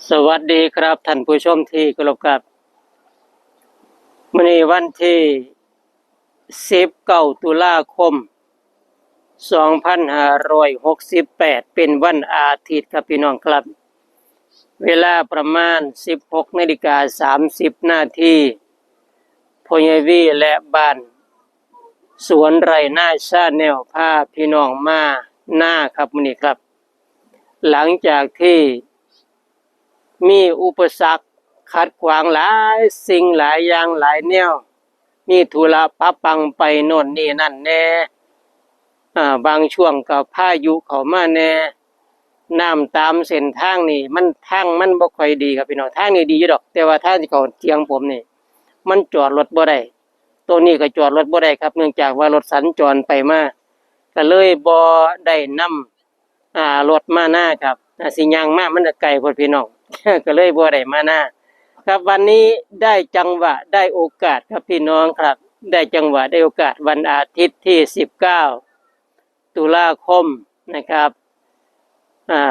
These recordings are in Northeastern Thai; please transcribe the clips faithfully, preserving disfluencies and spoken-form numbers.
สวัสดีครับท่านผู้ชมที่เคารพครับ มื้อนี้วันที่สิบเก้า ตุลาคม สองพันห้าร้อยหกสิบแปด เป็นวันอาทิตย์ครับพี่น้องครับ เวลาประมาณ สิบหกนาฬิกาสามสิบนาที พ่อใหญ่วีและบ้านสวนไร่นาชาแนลพาพี่น้องมานาครับมื้อนี้ครับ หลังจากที่มีอุปสรรคขัดขวางหลายสิ่งหลายอย่างหลายแนว มีธุระปะปังไปโน่นนี่นั่นแน่ อ่า บางช่วงก็พายุเข้ามาแน่ น้ำตามเส้นทางนี่มัน ทางมันบ่ค่อยดีครับพี่น้อง ทางนี่ดีอยู่ดอก แต่ว่าทางที่เข้าเถียงผมนี่ มันจอดรถบ่ได้ ตัวนี้ก็จอดรถบ่ได้ครับ เนื่องจากว่ารถสัญจรไปมา ก็เลยบ่ได้นำ อ่า รถมานาครับ อ่า สิย่างมามันก็ไกลโพดพี่น้อง ก็เลยบ่ได้มานา ครับ วันนี้ได้จังหวะได้โอกาสครับพี่น้องครับ ได้จังหวะได้โอกาสวันอาทิตย์ที่ สิบเก้า ตุลาคมนะครับ อ่า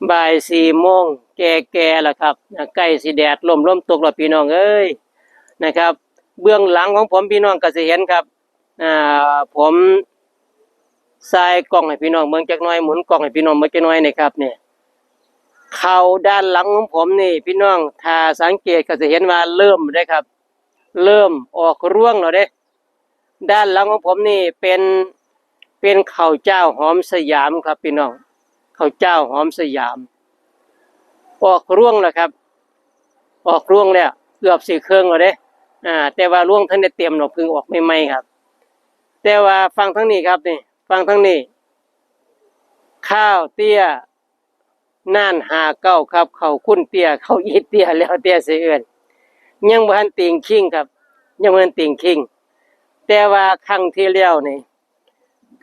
บ่ายสี่โมงแก่ๆแล้วครับ อ่า ใกล้สิแดดร่มลมตกแล้วพี่น้องเอ้ย นะครับ เบื้องหลังของผมพี่น้องก็สิเห็นครับ อ่า ผมส่ายกล้องให้พี่น้องเบิ่งจักหน่อย หมุนกล้องให้พี่น้องเบิ่งจักหน่อยนี่ครับ เนี่ย เข้าด้านหลังของผมนี่พี่น้อง ถ้าสังเกตก็จะเห็นว่าเริ่มได้ครับ เริ่มออกรวงแล้วเด้ ด้านหลังของผมนี่เป็น เป็นข้าวเจ้าหอมสยามครับพี่น้อง ข้าวเจ้าหอมสยาม ออกรวงแล้วครับ ออกรวงแล้ว เกือบสิเคิ่งแล้วเด้ อ่า แต่ว่ารวงทันได้เต็มดอก เพิ่งออกใหม่ๆครับ แต่ว่าฟังทางนี้ครับนี่ ฟังทางนี้ ข้าวเตี้ยน่านห้าเก้าครับ ข้าวคุณเตี้ย ข้าวอีเตี้ย แล้วแต่สิเอิ้น ยังบ่ทันติงคิงครับ ยังบ่ทันติงคิง แต่ว่าครั้งที่แล้วนี่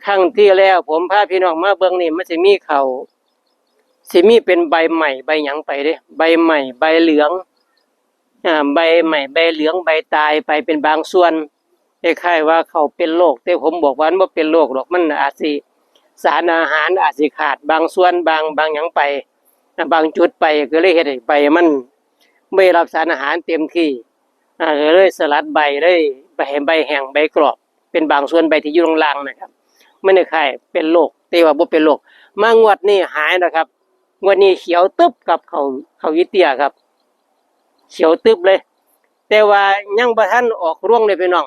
ครั้งที่แล้วผมพาพี่น้องมาเบิ่งนี่ มันสิมีข้าว สิมีเป็นใบใหม่ใบหยังไปเด้ ใบใหม่ใบเหลือง อ่า ใบใหม่ใบเหลืองใบตายไปเป็นบางส่วน คล้ายๆว่าข้าวเป็นโรค แต่ผมบอกว่ามันบ่เป็นโรคดอก มันอาจสิ สารอาหารอาจสิขาดบางส่วนบาง บางหยังไป อ่า บางจุดไป ก็เลยเฮ็ดให้ใบมันบ่ได้รับสารอาหารเต็มที่ อ่า ก็เลยสลัดใบ เลยใบ ใบแห้งใบกรอบ เป็นบางส่วนใบที่อยู่ล่างๆนะครับ มันคล้ายๆเป็นโรค แต่ว่าบ่เป็นโรค มางวดนี้หายนะครับ งวดนี้เขียวตึ๊บครับ ข้าว ข้าวอีเตี้ยครับ เขียวตึ๊บเลย แต่ว่ายังบ่ทันออกรวงเลยพี่น้อง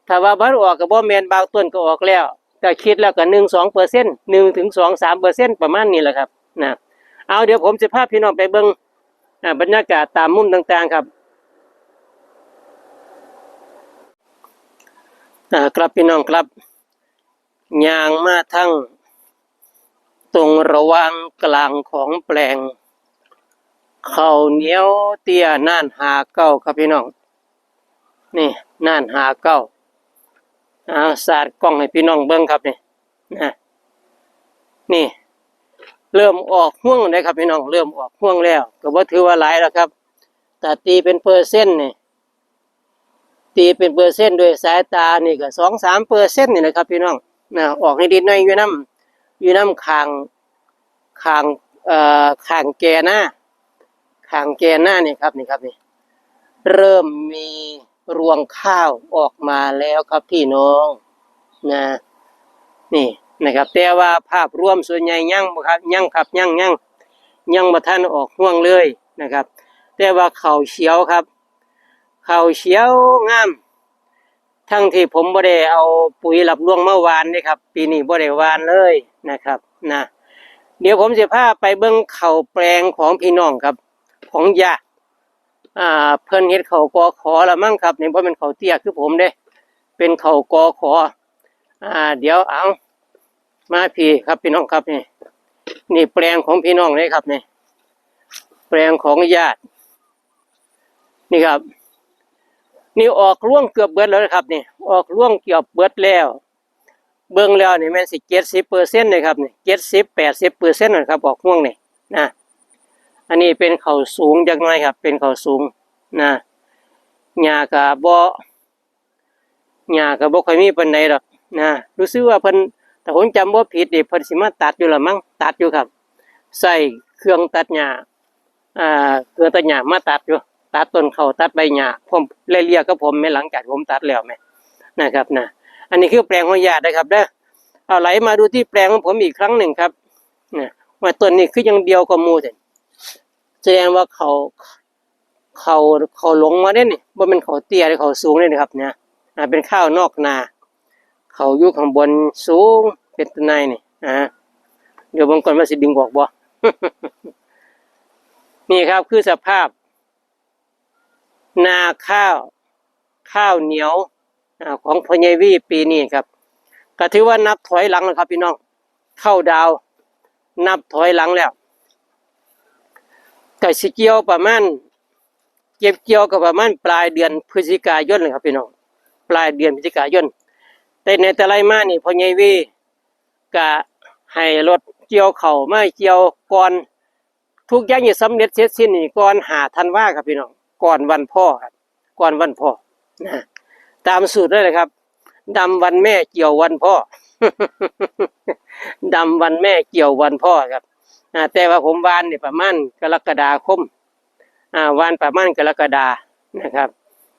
ถ้าว่าบ่ทันออกก็บ่แม่น บางต้นก็ออกแล้ว ก็คิดแล้วก็ หนึ่งสองเปอร์เซ็นต์ หนึ่งถึงสองสามเปอร์เซ็นต์ ประมาณนี้แหละครับ นะ เอา เดี๋ยวผมสิพาพี่น้องไปเบิ่ง อ่า บรรยากาศตามมุมต่างๆครับ อ่า ครับพี่น้องครับ ย่างมาทางตรงระหว่างกลางของแปลง ข้าวเหนียวเตี้ยน่านห้าเก้าครับพี่น้อง นี่ น่านห้าเก้า อ่า สาดกล้องให้พี่น้องเบิ่งครับนี่ นะ นี่ เริ่มออกฮวงแล้วครับพี่น้อง เริ่มออกฮวงแล้ว ก็บ่ถือว่าหลายแล้วครับ ถ้าตีเป็นเปอร์เซ็นต์นี่ ตีเป็นเปอร์เซ็นต์ด้วยสายตานี่ก็ สองสามเปอร์เซ็นต์ นี่นะครับพี่น้อง นะ ออกนิดๆหน่อยๆ อยู่นำ อยู่นำข้าง ข้าง เอ่อ ข้างแก่นา ข้างแก่นานี่ครับ นี่ครับ นี่ เริ่มมีรวงข้าวออกมาแล้วครับพี่น้อง นะ นี่นะครับ แต่ว่าภาพรวมส่วนใหญ่ยังบ่ครับ ยังครับ ยัง ยัง ยังบ่ทันออกฮวงเลยนะครับ แต่ว่าข้าวเขียวครับ ข้าวเขียวงาม ทั้งที่ผมบ่ได้เอาปุ๋ยหลอกลวงมาหว่านเด้ครับ ปีนี้บ่ได้หว่านเลยนะครับ นะ เดี๋ยวผมสิพาไปเบิ่งข้าวแปลงของพี่น้องครับ ของญาติ อ่า เพิ่นเฮ็ดข้าวกอขอละมั้งครับ นี่บ่แม่นข้าวเตี้ยคือผมเด้ เป็นข้าวกอขอ อ่า เดี๋ยวเอา มาพี้ครับพี่น้องครับ นี่ นี่แปลงของพี่น้องเลยครับ นี่ แปลงของญาติ นี่ครับ นี่ออกรวงเกือบเบิดแล้วนะครับ นี่ ออกรวงเกือบเบิดแล้ว เบิ่งแล้วนี่แม่นสิ เจ็ดสิบเปอร์เซ็นต์ เลยครับ นี่ เจ็ดสิบ แปดสิบเปอร์เซ็นต์ นะครับ ออกรวงนี่ นะ อันนี้เป็นข้าวสูงจักหน่อยครับ เป็นข้าวสูง นะ หญ้าก็บ่ หญ้าก็บ่ค่อยมีปานใดดอก นะ รู้สึกว่าเพิ่น ถ้าผมจำบ่ผิดนี่ เพิ่นสิมาตัดอยู่ละมั้ง ตัดอยู่ครับ ใช้เครื่องตัดหญ้า อ่า เครื่องตัดหญ้ามาตัดอยู่ ตัดต้นข้าว ตัดใบหญ้า พร้อม ไล่เลี่ยกับผมแม่ หลังจากผมตัดแล้วแม่ นะครับนะ อันนี้คือแปลงของญาตินะครับเด้อ เอาไหลมาดูที่แปลงของผมอีกครั้งหนึ่งครับ นะ ว่าต้นนี้คือยังเดี่ยวกว่าหมู่แท้ แสดงว่าเขา เขา เขาหลงมาเด้นี่ บ่แม่นเขาเตี้ยเด้ เขาสูงเด้นะครับเนี่ย อ่า เป็นข้าวนอกนา เขาอยู่ข้างบนสูง เป็นตะไนนี่ อ่า เดี๋ยวเบิ่งก่อนว่าสิดึงออกบ่ นี่ครับ คือสภาพ นาข้าว ข้าวเหนียว อ่า ของพ่อใหญ่วีปีนี้ครับ ก็ถือว่านับถอยหลังแล้วครับพี่น้อง เข้าดาวน์ นับถอยหลังแล้ว ก็สิเกี่ยวประมาณ เก็บเกี่ยวก็ประมาณปลายเดือนพฤศจิกายนเลยครับพี่น้อง ปลายเดือนพฤศจิกายน แต่ในแต่ไรมานี่พ่อใหญ่วีก็ให้รถเกี่ยวเข้ามาเกี่ยวก่อน ทุกอย่างจะสำเร็จเสร็จสิ้นนี่ก่อนห้าธันวาครับพี่น้อง ก่อนวันพ่อครับ ก่อนวันพ่อ นะ ตามสูตรเลยนะครับ ดำวันแม่เกี่ยววันพ่อ ดำวันแม่เกี่ยววันพ่อครับ อ่า แต่ว่าผมหว่านเนี่ยประมาณกรกฎาคม อ่า หว่านประมาณกรกฎานะครับ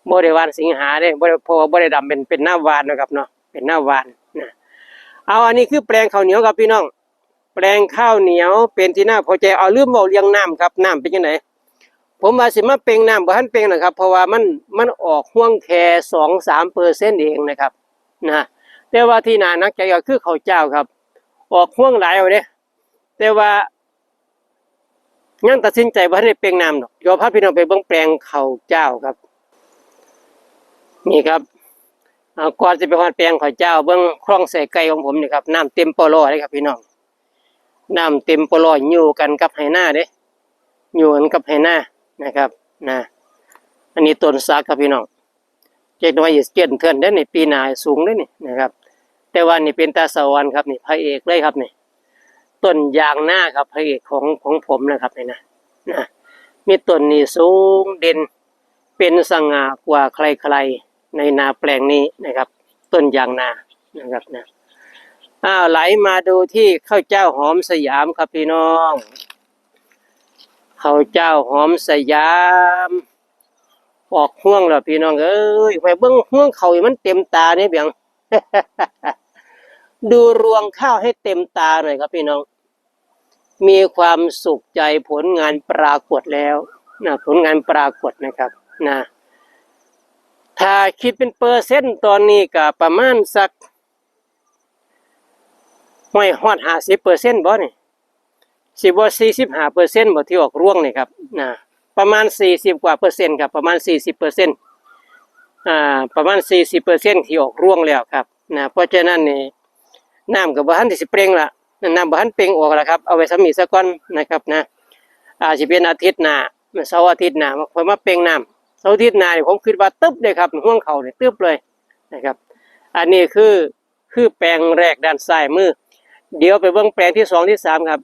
บ่ได้หว่านสิงหาเด้ บ่ได้ เพราะว่าบ่ได้ดำเป็น เป็นนาหว่านนะครับเนาะ เป็นนาหว่านนะ เอา อันนี้คือแปลงข้าวเหนียวครับพี่น้อง แปลงข้าวเหนียวเป็นที่น่าพอใจ เอา ลืมเว้าเรื่องน้ำครับ น้ำเป็นจั่งใด ผมว่าสิมาเป่งน้ำ บ่ทันเป่งนะครับ เพราะว่ามัน มันออกฮวงแค่สองสามเปอร์เซ็นต์เองนะครับ นะ แต่ว่าที่น่าหนักใจก็คือข้าวเจ้าครับ ออกฮวงหลายเอาเด้ แต่ว่า ยังตัดสินใจบ่ทันได้เป่งน้ำดอก เดี๋ยวพาพี่น้องไปเบิ่งแปลงข้าวเจ้าครับ นี่ครับ เอา ก่อนสิไปฮอดแปลงข้าวเจ้า เบิ่งคลองไส้ไก่ของผมนี่ครับ น้ำเต็มปอลอเลยครับพี่น้อง น้ำเต็มปอลอ อยู่กันกับไฮ่นาเด้ อยู่กันกับไฮ่นานะครับ นะ อันนี้ต้นสักครับพี่น้อง จักหน่อยสิเจื้อนเทื่อนเด้นี่ ปีหน้าสูงเด้นี่นะครับ แต่ว่านี่เป็นตาสะออนครับ นี่พระเอกเลยครับนี่ ต้นยางนาครับ พระเอกของ ของผมนะครับนี่นะ นะ มีต้นนี่สูงเด่น เป็นสง่ากว่าใครๆ ในนาแปลงนี้นะครับ ต้นยางนานะครับนะ อ้าว ไหลมาดูที่ข้าวเจ้าหอมสยามครับพี่น้อง ข้าวเจ้าหอมสยาม ออกฮวงแล้วพี่น้องเอ้ย ไปเบิ่งฮวงข้าวให้มันเต็มตาเนี่ยเปียง ดูรวงข้าวให้เต็มตาหน่อยครับพี่น้อง มีความสุขใจ ผลงานปรากฏแล้วนะ ผลงานปรากฏนะครับ นะ ถ้าคิดเป็นเปอร์เซ็นต์ตอนนี้ก็ประมาณสัก ห้วย ฮอดห้าสิบเปอร์เซ็นต์บ่นี่ สิบ่สี่สิบห้าเปอร์เซ็นต์บ่ที่ออกรวงนี่ครับ นะ ประมาณสี่สิบกว่าเปอร์เซ็นต์ครับ ประมาณสี่สิบเปอร์เซ็นต์ อ่า ประมาณสี่สิบเปอร์เซ็นต์ที่ออกรวงแล้วครับ นะ เพราะฉะนั้นนี่ น้ำก็บ่ทันสิเปล่งละ น้ำบ่ทันเปล่งออกละครับ เอาไว้ส่ำนี้ซะก่อนนะครับนะ อาจสิเป็นอาทิตย์หน้า เสาร์อาทิตย์หน้า ค่อยมาเปล่งน้ำ เสาร์อาทิตย์หน้านี่ผมคิดว่าตึบเลยครับ ฮวงข้าวนี่ตึบเลยนะครับ อันนี้คือ คือแปลงแรกด้านซ้ายมือ เดี๋ยวไปเบิ่งแปลงที่สองที่สามครับ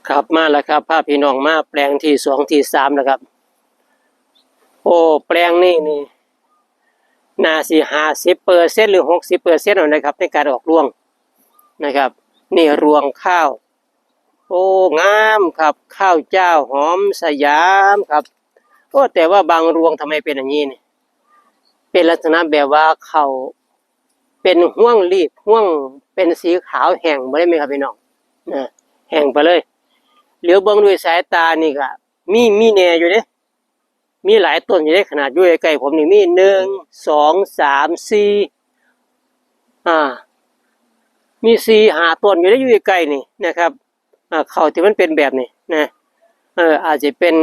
ครับ มาแล้วครับ พาพี่น้องมาแปลงที่สองที่สามแล้วครับ โอ้ แปลงนี้นี่ น่าสิห้าสิบเปอร์เซ็นต์หรือหกสิบเปอร์เซ็นต์แล้วนะครับ ในการออกรวงนะครับ นี่รวงข้าว โอ้ งามครับ ข้าวเจ้าหอมสยามครับ โอ้ แต่ว่าบางรวงทำไมเป็นอย่างนี้นี่ เป็นลักษณะแบบว่าข้าว เป็นฮวงลีบ ฮวงเป็นสีขาวแห้งไปเลยไหมครับพี่น้อง นะ แห้งไปเลย เหลียวเบิ่งด้วยสายตานี่ก็มี มีแน่อยู่เด้ มีหลายต้นอยู่เด้ ขนาดอยู่ใกล้ๆผมนี่มีหนึ่ง สอง สาม สี่ อ่า มีสี่ห้าต้นอยู่เด้ อยู่ใกล้ๆนี่นะครับ อ่า ข้าวที่มันเป็นแบบนี้นะ เออ อาจจะเป็น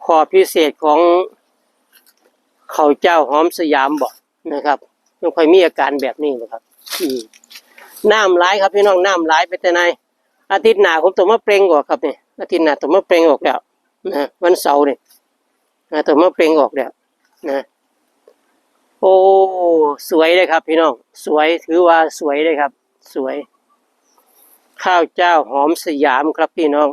ข้อพิเศษของข้าวเจ้าหอมสยามบ่นะครับ มันค่อยมีอาการแบบนี้นะครับ อืม น้ำหลายครับพี่น้อง น้ำหลายไปแต่ไหน อาทิตย์หน้าผมต้องมาเปล่งออกครับนี่ อาทิตย์หน้าต้องมาเปล่งออกแล้วนะ วันเสาร์นี่นะ ต้องมาเปล่งออกแล้วนะ โอ้ สวยเลยครับพี่น้อง สวย ถือว่าสวยเลยครับ สวย ข้าวเจ้าหอมสยามครับพี่น้อง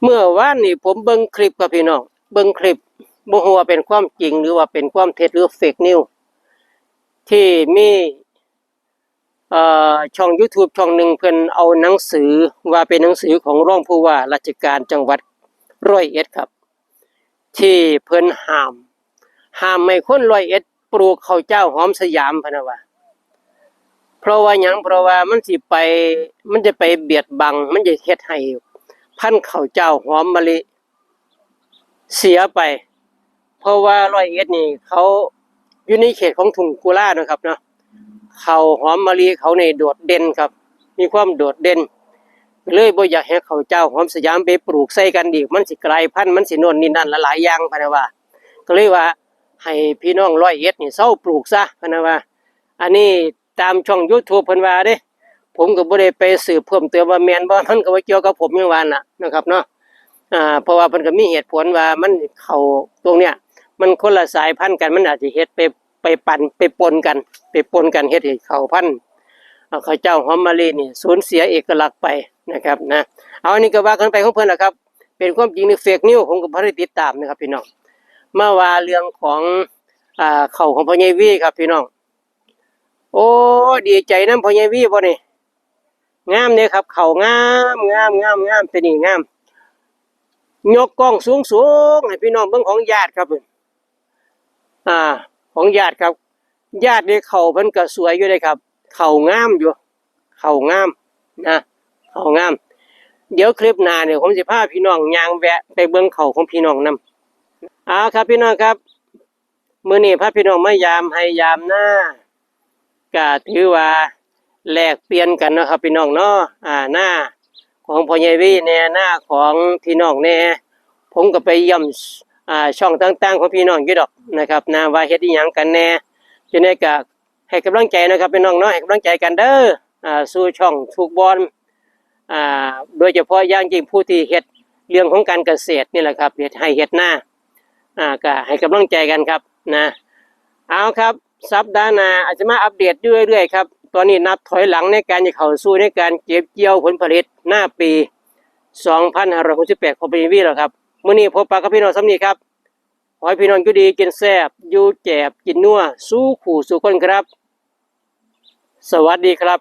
เมื่อวานนี่ผมเบิ่งคลิปครับพี่น้อง เบิ่งคลิป บ่ฮู้ว่าเป็นความจริงหรือว่าเป็นความเท็จหรือเฟกนิวส์ ที่มี เอ่อช่อง YouTube ช่องหนึ่งเพิ่นเอาหนังสือว่าเป็นหนังสือของรองผู้ว่าราชการจังหวัดร้อยเอ็ดครับ ที่เพิ่นห้าม ห้ามให้คนร้อยเอ็ดปลูกข้าวเจ้าหอมสยามพะนะว่า เพราะว่าหยังเพราะว่ามันสิไปมันจะไปเบียดบัง มันจะเฮ็ดให้พันธุ์ข้าวเจ้าหอมมะลิเสียไป เพราะว่าร้อยเอ็ดนี่เขาอยู่ในเขตของทุ่งกุลานะครับเนาะ ข้าวหอมมะลิเขานี่โดดเด่นครับ มีความโดดเด่น เลยบ่อยากให้ข้าวเจ้าหอมสยามไปปลูกใส่กันอีก มันสิกลายพันธุ์ มันสิโน่นนี่นั่นหลายๆอย่างพะนะว่า ก็เลยว่าให้พี่น้องร้อยเอ็ดนี่เซาปลูกซะพะนะว่า อันนี้ตามช่อง YouTube เพิ่นว่าเด้ ผมก็บ่ได้ไปสืบเพิ่มเติมว่าแม่นบ่ มันก็บ่เกี่ยวกับผมยังว่าน่ะนะครับเนาะ อ่า เพราะว่าเพิ่นก็มีเหตุผลว่ามันเข้าตรงเนี้ย มันคนละสายพันธุ์กัน มันอาจจะเฮ็ดไปไปปั่นไปปนกัน ไปปนกันเฮ็ดให้ข้าวพันธุ์ อ่า ข้าวเจ้าหอมมะลินี่สูญเสียเอกลักษณ์ไปนะครับนะ เอาอันนี้ก็ว่ากันไปของเพิ่นล่ะครับ เป็นความจริงหรือ fake news ผมก็บ่ได้ติดตามนะครับพี่น้อง มาว่าเรื่องของ อ่า ข้าวของพ่อใหญ่วีครับพี่น้อง โอ้ ดีใจนำพ่อใหญ่วีบ่นี่ งามเด้ครับ ข้าวงาม งาม งาม งาม เป็นนี่งาม ยกกล้องสูงๆ ให้พี่น้องเบิ่งของญาติครับ อ่า ของญาติครับ ญาตินี่ข้าวเพิ่นก็สวยอยู่เด้ครับ ข้าวงามอยู่ ข้าวงามนะ ข้าวงาม เดี๋ยวคลิปหน้าเนี่ยผมสิพาพี่น้องย่างแวะไปเบิ่งข้าวของพี่น้องนำ เอาครับพี่น้องครับ มื้อนี้พาพี่น้องมายามไฮ่ยามนา ก็ถือว่าแลกเปลี่ยนกันเนาะครับพี่น้องเนาะ อ่า นาของพ่อใหญ่วีแน่ นาของพี่น้องแน่ ผมก็ไปเยี่ยม อ่า ช่องต่างๆ ของพี่น้องอยู่ดอกนะครับนะ ว่าเฮ็ดอีหยังกันแน่ จั่งใดก็ให้กำลังใจนะครับพี่น้องเนาะ ให้กำลังใจกันเด้อ อ่า สู่ช่องทุกบอน อ่า โดยเฉพาะอย่างยิ่งผู้ที่เฮ็ดเรื่องของการเกษตรนี่แหละครับ เฮ็ดไฮ่เฮ็ดนา อ่า ก็ให้กำลังใจกันครับนะ เอาครับ สัปดาห์หน้าอาจจะมาอัปเดตอยู่เรื่อยๆครับ ตอนนี้นับถอยหลังในการจะเข้าสู่ในการเก็บเกี่ยวผลผลิตนาปี สองพันห้าร้อยหกสิบแปด ของพ่อใหญ่วีแล้วครับ มื้อนี้พบปะกับพี่น้องส่ำนี้ครับ ขอให้พี่น้องอยู่ดีกินแซ่บ อยู่แจบกินนัว สู่คู่สู่คนครับ สวัสดีครับ